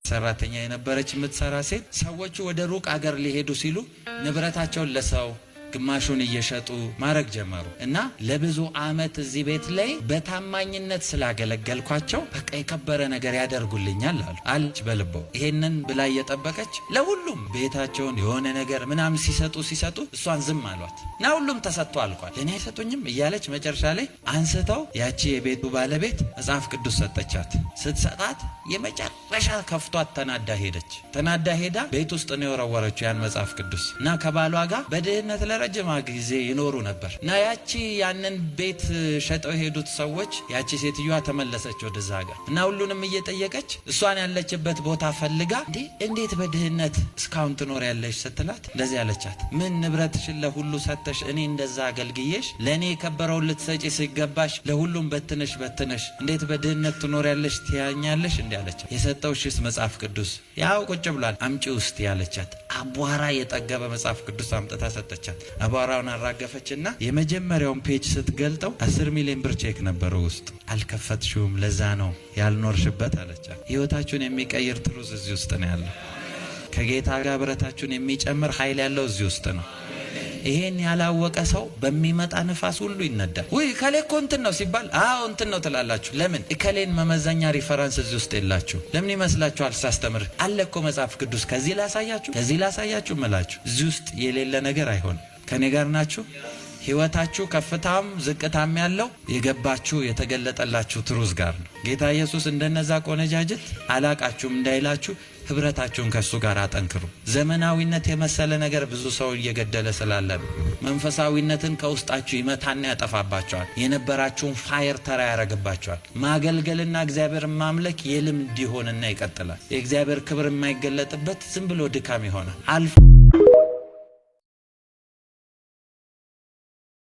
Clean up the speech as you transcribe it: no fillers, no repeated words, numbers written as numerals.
ሰራተኛ የነበረች የምትሰራ ሴት ሰዎቹ ወደ ሩቅ አገር ሊሄዱ ሲሉ ንብረታቸውን ለሰው ግማሹን እየሸጡ ማድረግ ጀመሩ እና ለብዙ ዓመት እዚህ ቤት ላይ በታማኝነት ስላገለገልኳቸው በቃ የከበረ ነገር ያደርጉልኛል አሉ አለች በልቦ። ይሄንን ብላ እየጠበቀች ለሁሉም ቤታቸውን የሆነ ነገር ምናምን ሲሰጡ ሲሰጡ እሷን ዝም አሏት እና ሁሉም ተሰጥቶ አልቋል፣ ለእኔ አይሰጡኝም እያለች መጨረሻ ላይ አንስተው ያቺ የቤቱ ባለቤት መጽሐፍ ቅዱስ ሰጠቻት። ስትሰጣት የመጨረሻ ከፍቷት ተናዳ ሄደች። ተናዳ ሄዳ ቤት ውስጥ ነው የወረወረችው ያን መጽሐፍ ቅዱስ እና ከባሏ ጋር በድህነት ለረጅም ጊዜ ይኖሩ ነበር እና ያቺ ያንን ቤት ሸጠው የሄዱት ሰዎች ያቺ ሴትዮዋ ተመለሰች ወደዛ ጋር እና ሁሉንም እየጠየቀች እሷን ያለችበት ቦታ ፈልጋ እንዴ እንዴት በድህነት እስካሁን ትኖሪያለሽ ስትላት እንደዚህ ያለቻት፣ ምን ንብረትሽን ለሁሉ ሰተሽ እኔ እንደዛ አገልግዬሽ ለእኔ የከበረውን ልትሰጪ ሲገባሽ ለሁሉም በትነሽ በትነሽ እንዴት በድህነት ትኖሪያለሽ ትያኛለሽ? እንዲ አለቻት። የሰጠውሽስ መጽሐፍ ቅዱስ ያው ቁጭ ብሏል አምጪ ውስጥ ያለቻት። አቧራ የጠገበ መጽሐፍ ቅዱስ አምጥታ ሰጠቻት። አቧራውን አራገፈችና የመጀመሪያውን page ስትገልጠው 10 ሚሊዮን ብር ቼክ ነበረው ውስጥ። አልከፈትሽውም፣ ለዛ ነው ያልኖርሽበት አለቻት። ህይወታችሁን የሚቀይር truth እዚህ ውስጥ ነው ያለው። ከጌታ ጋር ህብረታችሁን የሚጨምር ኃይል ያለው እዚህ ውስጥ ነው። ይሄን ያላወቀ ሰው በሚመጣ ንፋስ ሁሉ ይነዳል። ውይ እከሌ እኮ እንትን ነው ሲባል አዎ እንትን ነው ትላላችሁ። ለምን እከሌን መመዘኛ reference እዚህ ውስጥ የላችሁ? ለምን ይመስላችኋል? ሳስተምር አለ እኮ መጽሐፍ ቅዱስ። ከዚህ ላሳያችሁ፣ ከዚህ ላሳያችሁ ምላችሁ እዚህ ውስጥ የሌለ ነገር አይሆንም። ከኔ ጋር ናችሁ? ህይወታችሁ ከፍታም ዝቅታም ያለው የገባችሁ የተገለጠላችሁ truth ጋር ነው። ጌታ ኢየሱስ እንደነዛ ቆነጃጅት አላቃችሁም እንዳይላችሁ ህብረታችሁን ከእሱ ጋር አጠንክሩ። ዘመናዊነት የመሰለ ነገር ብዙ ሰው እየገደለ ስላለ ነው። መንፈሳዊነትን ከውስጣችሁ ይመታና ያጠፋባቸዋል። የነበራችሁን fire ተራ ያረግባቸዋል። ማገልገልና እግዚአብሔርን ማምለክ የልምድ ይሆንና ይቀጥላል። የእግዚአብሔር ክብር የማይገለጥበት ዝም ብሎ ድካም ይሆናል። አልፎ